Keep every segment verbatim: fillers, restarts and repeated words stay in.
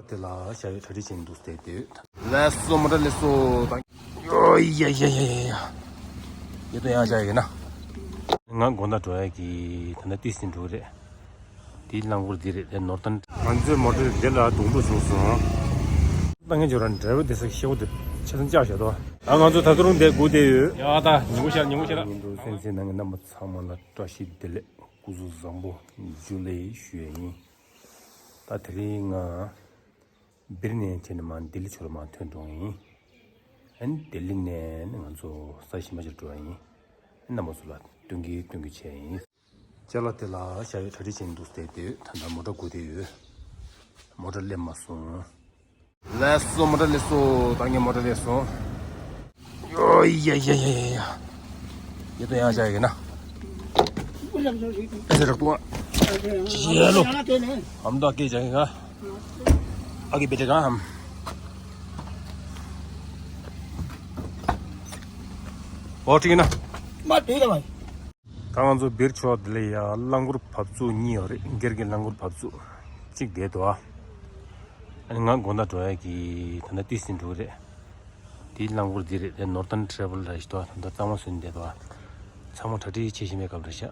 དེ་ལ་ཤ་ཡོད་གྲ་སྒྲིག་བྱས་ནས་འདུག་སྟེ་དེ། ལགས་སོ་མོ་ཊ་ལེགས་སོ་དང་། ཡོ་ཡ་ཡ་ཡ་ཡ་ཡ། ཡེ་ཏོ་ཡང་བྱ་ཡོད་ན། ང་དགོང་དག་འགྲོ་ཡ་གི་ད་ལྟ་ཏི་སི་འགྲོ་གི་རེད། དེའི་རླངས་འཁོར་འདི་རེད་དེ་ནོར་ཏན། ང་ཚོའི་མོ་ཊ་དེ་ལ་རྡུང་འགྲོ་བྱུང་སོང་། ད་ངས་ཇོ་ར་འདྲ་བོ་དེ་ས་ཤེའུ་དེ་ཆ་ཚང་བཅག་བཞག་དོ། ཨ་ང་ཚོ་ད་དུ་རུང་དེ་སྒུག་བསྡད་ཡོད། ཡ་ད་ཉིན་གུང་ཤར་ཉིན་གུང་ཤར། ཉིན་དུ་སེམས་སེམས་ནང་གི་རྣམ་པ་ཚང་མ་ལ་བཀྲ་ཤིས་བདེ་ལེགས་སྐུ་གཟུགས་བཟང་པོ་ཇུ་ལེ་ཞུ་ཡ་ཡིན། ད་དེ་རིང་ང་སྦིར་ནས་བྱས་ནས་མར་ལྡི་ལི་ཕྱོགས་ལ་མར་ཐོན་འགྲོ་ཡིན། ཨ་ནི་ལྡི་ལི་ནས་ནི་ང་ཚོ་ས་ཞིམ་པ་ཅིག་འགྲོ་ཡ་ཡིན། རྣམ་པ་ཚོ་ལ་སྟོན་གི་སྟོན་གི་བྱས་ཡིན། ཅ་ལག་དེ་ལ་བཞག་ཡོད་གྲ་སྒྲིག་བྱས་ནས་འདུག་སྟེ་དེ་ད་ལྟ་མོ་ཊ་སྒུག་བསྡད་ཡོད། མོ་ཊ་སླེབས་མ་སོང་། ལགས་སོ་མོ་ཊ་སླེབས་སོང་། ད་ངས་མོ་ཊ་སླེབས་སོང་། ཡོ་ཡ་ཡ་ཡ་ཡ་ཡ། ཡེ་ཏོ་ཡང་བྱ་ཡོད་ན། ཨེ་ཟེར་རག་ཏུ་ཨ། ཡ་ལོ། ཨམ་ད་སྐད་བྱ་ཡོད་ག། ཨ་གི་བེ་ཏེ་ག་ཨམ། ཨོ་ཁྲིག་ན། མ་དེ་ལ་བ། ད་ང་ཚོ་སྦིར་ཕྱོགས་འདི་ལ་ཡ་རླངས་འཁོར་བབས་ཚུགས་གཉིས་ཡོད་རེད། སྒེར་གྱི་རླངས་འཁོར་བབས་ཚུགས་གཅིག་བསྡད་འདུག་ཨ། ཨ་ནི་ང་དགོང་དག་འགྲོ་ཡ་གི་ད་ལྟ་ཏི་སི་འགྲོ་གི་རེད། དེའི་རླངས་འཁོར་འདི་རེད་དེ་ནོར་ཏན་ཊེ་རེ་ཝལ་ར་ཞིག་འདུག་ཨ། ད་ལྟ་གཙང་མ་བཟོས་ནས་བསྡད་འདུག་ཨ། ཚང་མ་གྲ་སྒྲིག་བྱེད་བཞིན་པའི་སྐབས་རེད་ཤག་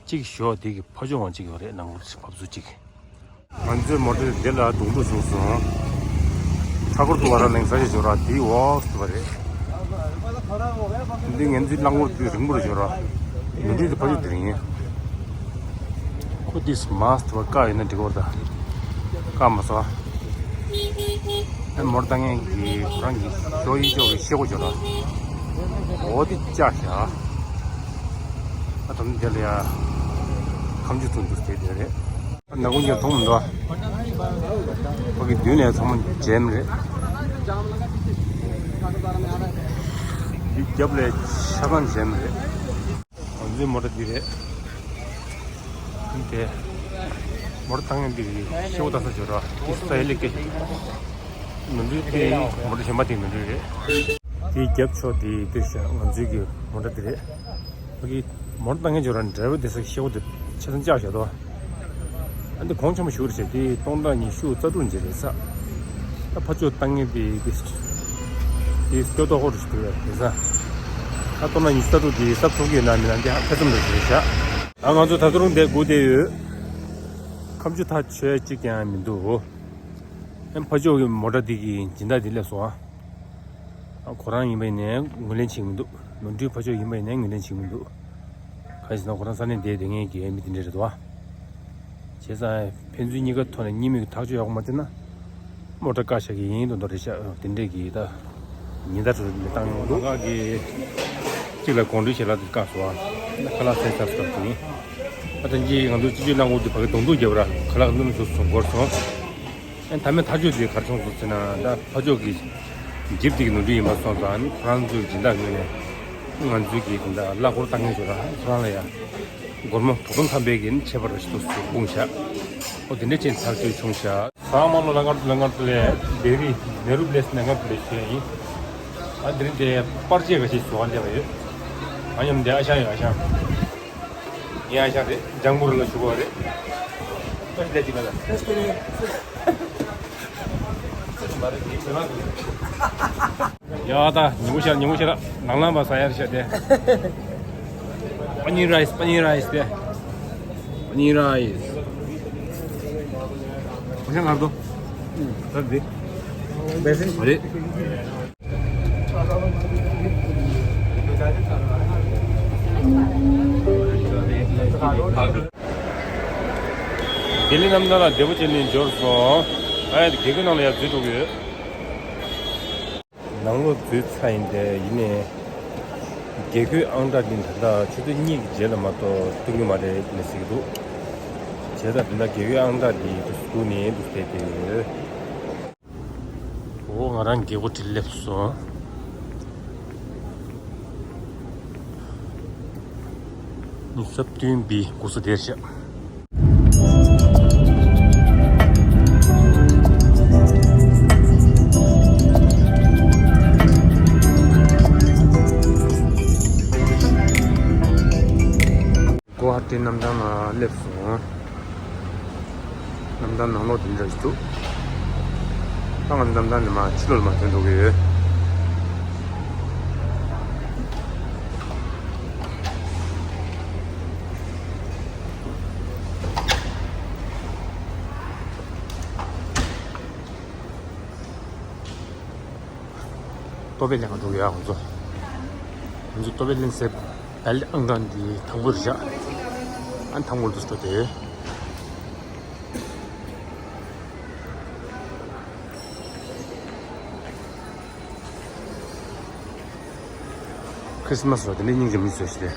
གཅིག་ཞོག་དེ་གི་ཕ་ཕྱོགས་ངང་གཅིག་ཡོད་རེད། རླངས་འཁོར་བབས་ཚུགས་གཅིག་ང་ཚོའི་མོ་ཊ་འདི་ལ་རྡུང་འགྲོ་བྱུང་སོང་། ཕྲ་སྐོར་དུ་བ་ར་ལེང་ས་ཞིག་འབྱོར་ར་དེའི་འོག་ཏུ་བ་རེད། འདི་ང་ཚོའི་རླངས་འཁོར་འདི་རིང་པོ་རུ་འབྱོར་ར། ནོར་འཁྲུལ་དུ་ཕ་ཡུལ་དེ་རིང་ཡིན། ཁོ་དེས་མ་སྟུ་བ་བཀག་ཡོད་ན་འགྲིག་གོ་ད། བཀག་མ་སོང་། ཨ་མོ་ཊ་བཏང་མཁན་གྱི་ཁོ་རང་གི་ཞོ་ཡིན་ཅོག་གི་ཤེལ་སྒོ་འབྱོར་ར། འོ་དེ་བཅག་བཞག་ཨ་དམ་དེ་ལ་ཡ། ཁམ་ཆུ་ཐུང་དུ་དེ་དེ་རེད། ནག་ཁུང་གྱང་མཐོང་མི་འདུག་ཕ་གི་མདུན་ནས་ཚང་མ་འཇེམ་རེད། འདི་རྒྱབ་ལ་ཆ་ཚང་འཇེམ་རེད། ང་ཚོའི་མོ་ཊ་འདི་རེད། འདི་མོ་ཊ་བཏང་མཁན་འདི་ཤེའུ་ད་ས་འབྱོར་ར་འདི་ས་ཡ་ལེགས་ཀྱི། ནོར་འཁྲུལ་དེ་མོ་ཊ་གཞན་པ་དེ་ནོར་འཁྲུལ་རེད། དེའི་རྒྱབ་ཕྱོགས་དེ་དེ་ཤ་ང་ཚོའི་གི་མོ་ཊ་དེ་རེད། ཕ་གི་མོ་ཊ་བཏང་མཁན་ཇོ་ར་འདྲ་བོ་དེ་ས་ཤེའུ་དེ་ཆ་ཚང་བཅག་བཞག་དོ། ཨ་འདི་གོང་ཆེན་པོ་ཞུ་རེད་ཟེར་དེ་སྟོང་ཕྲག་ཉི་ཤུ་རྩ་དྲུག་འཇལ་རེད་ས། ད་ཕ་ཕྱོགས་བཏང་མཁན་དེ་དེ་དེ་སྐྱོ་ཏོག་ཧོ་རུ་ཞིག་འདུག་རེད་དེ་ས། ད་སྟོང་ཕྲག་ཉི་ཤུ་རྩ་དྲུག་དེ་ས་ཐོག་གི་ན་མི་ན་དེ་ཧ་ཕེ་ཙམ་རེད་ཟེར་བཞག་ཨ་ང་ཚོ་ད་དུང་དེ་སྒུག་བསྡད་ཡོད། ཁམ་ཆུ་ཐག་ཆོད་གཅིག་ཀྱང་མི་འདུག་ཨ་ཕ་ཕྱོགས་ཀྱི་མོ་ཊ་འདི་གི་སྦྱིན་བདག་འདི་སླེབས་སོང་ཨ། ཨ་ཁོ་རང་ཡིན་པ་ཡིན་ནའི་ངོས་ལེན་བྱེད་ཀྱི་མི་འདུག་ནོར་འཁྲུལ་ཕ་ཕྱོགས་ཡིན་པ་ཡིན་ནའི་ངོས་ལེན་བྱེད་ཀྱི་མི་འདུག་གང་ཡིན་ཟེར་ན་ཁོ་རང་ས་གནས་འདིར་བསྡད་མཁན་གྱི་མི་དེ་འདྲ་རེད་འདུག་ཨ། བྱས་ཙང་ཕན་ཚུན་གཉིས་ཀ་ཐོག་ནས་གཉིས་མོས་ཀྱི་ཐག་གཅོད་ཡག་པོ་མ་བྱས་ན། མོ་ཊ་བཀག་བཞག་གི་ཡིན་མདོག་མདོག་རེད་ཤག་དེ་འདྲས་ཀྱི་ད་ཉིན་ལྟར་དུ་མི་བཏང་ཡོང་འདུག་ང་གི་གཅིག་ལ་གོང་འདྲི་བྱེད་ལ་དུ་བཀག་སོང་ཨ། ཁ་ལག་ཟས་ཚར་སོང་དེ་ཡིན། ཨ་ད་གིན་ང་ཚོ་སྤྱི་སྤྱོད་རླངས་འཁོར་དེ་ཕ་གི་གདོང་ཐུག་བརྒྱབ་ར་ཁ་ལག་སྣུམ་སོ་སོ་འགོར་སོང་། ཨ་མཐའ་མའི་ཐག་གཅོད་དེ་ག་རེ་བྱུང་སོང་ཟེར་ན་ད་ཕ་ཕྱོགས་ཀྱི་ཇིབ་དེ་གི་ནོར་འཁྲུལ་ཡིན་པ་སོང་ཙང་ནི་ཁོ་རང་ཚོའི་སྦྱིན་བདག་ངོས་ནས་ང་ཚོའི་གི་ད་གླ་འཁོར་བཏང་མཁན་ཚོ་ར་ཁོ་རང་ལ་ཡ་སྒོར་མོ་དྲུག་སྟོང་ཐམ་པའི་གི་ནི་ཆད་པ་ར་ཞིག་ཏུ་སྤུངས་བཞག་ཨོ་དེ་འདྲས་ཅན་ཐག་གཅོད་བྱུང་བཞག་ཟ་མ་ལོ་ལ་ངར་ལ་ངར་ལས་ལྡེ་རི་ནེ་རུ་པི་ལེ་སི་ནེ་ངར་པི་ལེ་སི་ཡིན། ཨ་དེ་རིང་དེ་པར་ཆས་ག་ཞིག་བཟོ་བ་སླེབས་པ་ཡོད། ཨ་མཉམ་དེ་ཨ་ཞང་ཡོད་ཨ་ཞང་། ངའི་ཨ་ཞང་རེད། ལྗང་གུ་རུ་ལ་བཞུགས་པ་རེད། ཨ་ཞང་ལས་ཅིག་ལ་ལ། ཡ་ད་ཉིན་མོ་ཤར་ཉིན་མོ་ཤར་ནང་ལམ་པ་ཟ་ཡར་ཤར་དེ། པ་ནིར་རའི་སི་པ་ནིར་རའི་སི་དེ། པ་ནིར་རའི་སི། ཨ་ཞང་ང་རྡོ། ད་འདི། རེད། ལྡི་ལི་གནམ་ཐང་ལ་བདེ་པོ་བྱས་ནས་འབྱོར་སོང་། ཨ་ཡ་དེ་རྒྱལ་སྒོའི་ནང་ལ་ཡར་འཛུལ་འགྲོ་གི་ཡོད། ནང་ལོགས་འཛུལ་ཚར་ཡིན་ཏེ་ཡིན་ནའི། རྒྱལ་སྒོའི་ཨང་གྲངས་འདི་ད་ལྟ་ཆུ་ཚོད་གཉིས་ཀྱི་རྗེས་ལ་མ་གཏོགས་སྟོན་གྱི་མ་རེད་ནས་ཟེར་གྱི་འདུག་བྱས་ཙང་དེ་འདྲ་རྒྱལ་སྒོའི་ཨང་གྲངས་འདི་དུ་སྒུག་ནས་འདུག་བསྡད་དེ་ཡོད། འོ་ང་རང་རྒྱལ་སྒོ་དེར་སླེབས་སོང་། ནི་སབ་སྟོན་པའི་སྒོ་ས་དེར་བཞག་གོ་ཧ་ཏི་གནམ་ཐང་ལ་སླེབས་སོང་། གནམ་ཐང་ནང་ལོགས་འདི་འདྲ་ཞིག་འདུག་ང་ཚོ་གནམ་ཐང་ནས་མར་ཕྱི་ལོགས་ལ་མར་ཐོན་འགྲོ་གི་ཡོད། ལྟོ་ཕད་ལེན་ག་འགྲོ་གི་ཡོད་ང་ཚོ། ང་ཚོ་ལྟོ་ཕད་ལེན་སའི་བལ་ཨང་གྲངས་འདི་དང་པོ་རེད་ཤག་ཨ་ནི་དང་པོ་འདུག་སྤྲོ་དེ། ཁྲིས་མས་ར་དེ་ནས་སྙིང་རྗེ་མི་བཟོས་ཤི་རེད།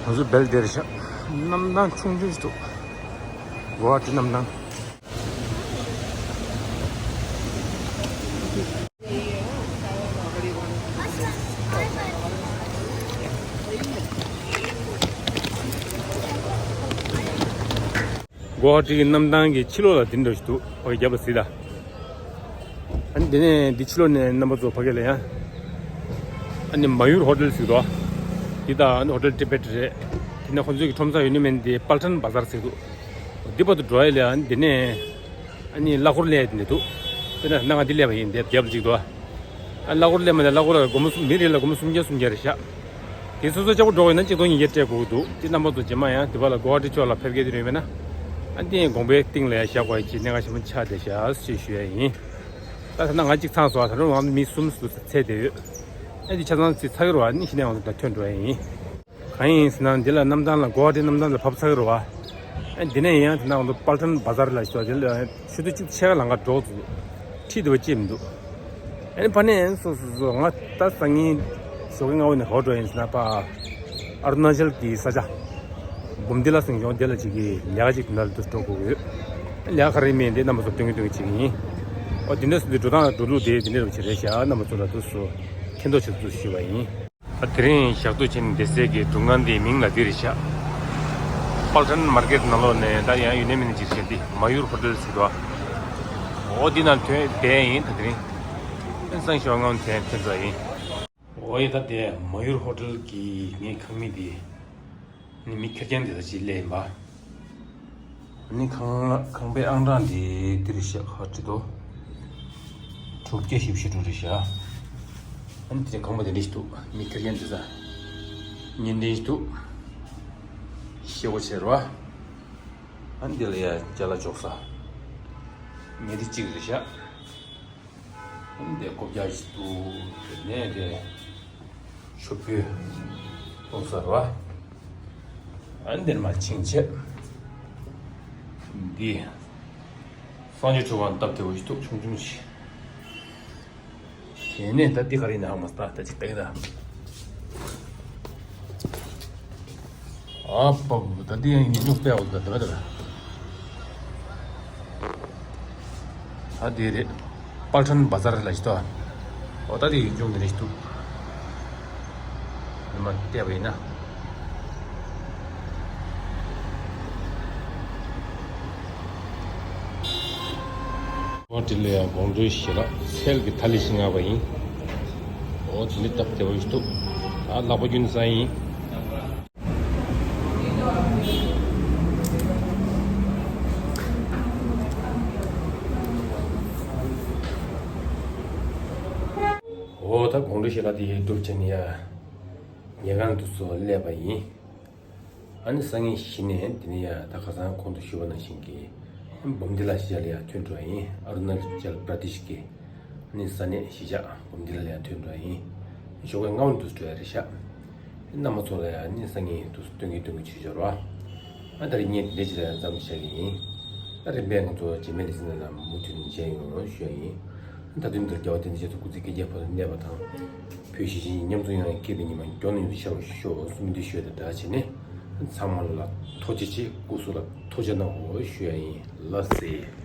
ང་ཚོ་བལ་དེར་ཤག་གནམ་ཐང་ཆུང་ཆུང་ཞིག་འདུག་གོ་ཧ་ཊི་གནམ་ཐང་། གོ་ཧ་ཊི་གི་གནམ་ཐང་གི་ཕྱི་ལོགས་ལ་དེ་འདྲ་ཞིག་འདུག་ཕ་གི་རྒྱབ་ལ་གཟིགས་དང་། ཨ་ནི་དེ་ནས་འདི་ཕྱི་ལོགས་ནས་རྣམ་པ་ཚོ་ཕ་གི་ལ་ཡང་། ཨ་ནི་མ་ཡུར་ཧོ་ཊེལ་ཟེར་འདུག་འདི་དང་ཨ་ནི་ཧོ་ཊེལ་ཊི་བེཊ་རེད། དེ་ནས་ཁོང་ཚོའི་གི་ཁྲོམ་ས་ཡོད་ནི་མིན་དེ་པལ་ཊན་བ་ཛར་ཟེར་འདུག་འདི་བར་དུ་འགྲོ་ཡ་ལ་ཡང་དེ་ནས་ཨ་ནི་གླ་འཁོར་སླེབས་ནས་འདུག་དཔེར་ན་ང་འདི་སླེབས་པ་ཡིན་དེ་རྒྱབ་ལ་གཟིགས་དང་། ཨ་གླ་འཁོར་སླེབས་མ་ཐག་གླ་འཁོར་ལ་སྒོར་མོ་གསུམ། མི་རེ་ལ་སྒོར་མོ་སུམ་བརྒྱ་སུམ་བརྒྱ་རེད་ཤག་དེ་སོ་སོ་ལྕགས་པོ་འགྲོ་དགོས་ན་གཅིག་སྟོང་ཉིས་བརྒྱ་སྤྲད་དགོས་ཀྱི་འདུག་དེ་རྣམ་པ་ཚོ་རྗེས་མ་ཡང་དེ་བ་ལ་གོ་ཧ་ཊི་ཕྱོགས་ལ་ཕེབས་མཁན་དེ་རེད་མེད་ན། ཨ་ནི་དེ་གོང་པའི་སྟེང་ལ་ཡང་བཞག་དགོས་ཡ་ཅིག་གནད་འགག་ཆེན་པོ་ཆགས་བསྡད་ཤག་ཅེས་ཞུ་ཡ་ཡིན། ད་ཐ་ན་ང་གཅིག་ཚང་སོང་། ད་རུང་ང་མི་གསུམ་ཙམ་ཚད་བསྡད་ཡོད། ཨ་འདི་ཆ་ཚང་ཚིག་ཚ་གི་རེད་བ། ཨ་ནི་གཞི་ནས་ང་ཚོ་ད་ཐོན་འགྲོ་ཡ་ཡིན། གང་ཡིན་ཟེར་ན་འདི་ལ་གནམ་ཐང་ལ་གོ་ཧ་ཊི་གནམ་ཐང་ལ་བབས་ཚར་གི་རེད་བ། ཨ་འདི་ནས་ཡང་དེ་ན་ང་ཚོ་པལ་ཊན་བ་ཛར་ལ་ཞོག་དེ་ལ་ཆུ་ཚོད་གཅིག་ཕྱེད་ཀ་ལམ་ཁ་འགྲོ་ཚུལ་ཁྲིད་འདུག་པ་ཅིག་མི་འདུག་ཨ་ནི་ཕ་ནས་སོ་སོ་སོ་ང་ད་སང་ཉིན་ཞོགས་ཀའི་སྔ་པོ་ནས་ག་པར་འགྲོ་ཡིན་ཟེར་ན་ཕ་ཨ་རུ་ན་ཅལ་གྱི་ས་ཆ་བུམ་དི་ལ་ཟེར་ཡོང་དེ་ལ་ཅིག་གི་ལས་ཀ་ཅིག་དེ་ན་ལ་འགྲོ་དགོས་ཡོད། ལས་ཀ་ག་རེ་མིན་དེ་རྣམ་པ་ཚོ་སྟོན་གི་སྟོན་གི་ཅིག་ཡིན། ཨོ་དེ་འདྲ་སོང་དུས་འགྲོ་སྟངས་འགྲོ་ལུགས་དེ་དེ་འདྲ་རུ་ཅིག་རེད་ཤག་རྣམ་པ་ཚོ་ལ་དུས་སུ་མཁྱེན་རྟོགས་ཆེད་དུ་ཞུས་པ་ཡིན། ཨ་དེ་རིང་ཞག་སྡོད་བྱས་ནས་བསྡད་སའི་གི་སྒྲུབ་ཁང་དེའི་མིང་ལ་འདི་རེད་ཤག་པལ་ཊན་མར་ཀེཊ་ནང་ལོགས་ནས་ད་ཡང་ཡུན་ནན་མི་ནས་ཅིག་བྱས་ཏེ་མ་ཡུར་ཧོ་ཊེལ་ཟེར་འདུག་ཨོ་འདི་ནང་ཐོན་བསྡད་ཡིན་ད་དེ་རིང་། ཨེ་སང་ཞོགས་སྔ་མོ་ཐོན་ཐོན་འགྲོ་ཡིན། ཨོ་ཡེ་ད་དེ་མ་ཡུར་ཧོ་ཊེལ་གི་ངའི་ཁང་མིག་དེ། ནི་མི་ཁེར་རྐྱང་དེ་ཚོ་ཅིག་སླེབས་ཡིན་པ། ནི་ཁང་ཁང་པའི་ཨང་གྲངས་དེ་འདི་རེད་ཤག་ཧ་ཅི་དོ། དྲུག་བརྒྱ་བཞི་བཅུ་ཞེ་དྲུག་རེད་ཤག་ཨ་ནི་དེ་ཁང་པ་དེ་འདྲ་ཞིག་འདུག་མི་ཁེར་རྐྱང་དེ་ཚོ་གཉེན་འཕྲད་ཞིག་འདུག་ཤེས་པ་བྱེད་རོགས། ཨ་ནི་དེ་ལ་ཡ་ཅ་ལག་འཇོག་ས། ཉལ་ཁྲི་གཅིག་རེད་ཤག་འདི་སྒོ་རྒྱག་ཅིག་འདུག་དེ་ནས་དེ་ཤོག་བུ་གཏོང་ས་རེད་བ། ཨ་འདིར་མར་ཕྱིན་བྱས། འདི་གསང་སྤྱོད་ཁྲི་དབང་སྟབས་བདེ་བོ་ཞིག་འདུག་ཆུང་ཆུང་ཞིག་དེ་ནས་ད་འདི་ག་རེ་ཡིན་ན་ཧ་མ་སྟ་ད་ཅིག་ལྟ་གི་ད། ཨ་པ་པ་ད་འདི་ཡང་ཡིན་ཉུང་སྤེལ་འོ་ད་ད་ད་ད། ད་འདི་རེད། པལ་ཊན་བ་ཛར་ལ་ཞིག་ཏོ། འོ་ད་འདི་ཡིན་ཉུང་འདི་རེད་ཞིག་འདུག་ཉི་མ་བལྟས་པ་ཡིན་ན། འོ་དེ་ལ་ཡང་དགོང་དྲོའི་ཞལ་ལག་ཚལ་གྱི་ཐ་ལི་ཞིག་མངགས་པ་ཡིན། འོ་དེ་ནི་སྟབས་བདེ་བོ་ཞིག་འདུག་ད་ལག་པ་རྒྱུན་བསྲང་ཡིན། འོ་ད་དགོང་དྲོའི་ཞལ་ལག་དེ་སྒྲུབ་བྱས་ནས་ཡ། ཉལ་ཁང་དུ་སོ་སླེབས་པ་ཡིན། ཨ་ནི་སང་ཉིན་གཞི་ནས་དེ་ནས་ཡ་ད་ཁ་སང་གོང་དུ་ཞུས་པ་ནང་བཞིན་གྱི་བུམ་དི་ལ་ཞལ་ལག་ཡ་ཐོན་འགྲོ་ཡིན། ཨ་རུ་ན་ཅལ་པྲ་དེཤ་གི་ཨ་ནི་ས་གནས་གཞིས་ཆགས་བུམ་དི་ལ་ཡ་ཐོན་འགྲོ་ཡིན། ཞོགས་ཀའི་སྔ་པོ་དུ་འགྲོ་ཡ་རེད་ཤག་རྣམ་པ་ཚོ་ལ་ཡ་ཨ་ནི་སང་ཉིན་དུ་སྟོན་གི་སྟོན་གི་བྱེད་འབྱོར་བ། ཨ་ད་རེས་ངས་འདི་འདྲ་ཅིག་ལ་མཚམས་བཞག་གི་ཡིན། ཨ་རིམ་པས་ང་ཚོ་རྗེས་མའི་ལེ་ཚན་ནང་ལ་མུ་མཐུད་ནས་མཇལ་ཡོང་རོགས་ཞུ་ཡ་ཡིན། ད་དུང་འདིར་རྒྱལ་བ་བསྟན་འཛིན་རྒྱ་མཚོ་སྐུ་ཚེ་བསྐལ་བརྒྱའི་བར་དུ་གནས་པ་དང་། བོད་གཞིས་བྱེས་མཉམ་འཛོམས་ཡོང་བའི་སྐལ་བའི་ཉི་མ་མགྱོགས་ནས་ཡོང་དུ་ཤར་བར་ཤོག་གསུངས་འདི་ཞུ་ཡ་དང་སྦྲགས་བྱས་ནས། ཚང་མ་ལ་ཐུགས་རྗེ་ཆེ། སྐུ་གཟུགས་ལ་ཐུགས་རྗེ་གནང་འོ་ཞུ་ཡ་ཡིན། ལགས་སེ།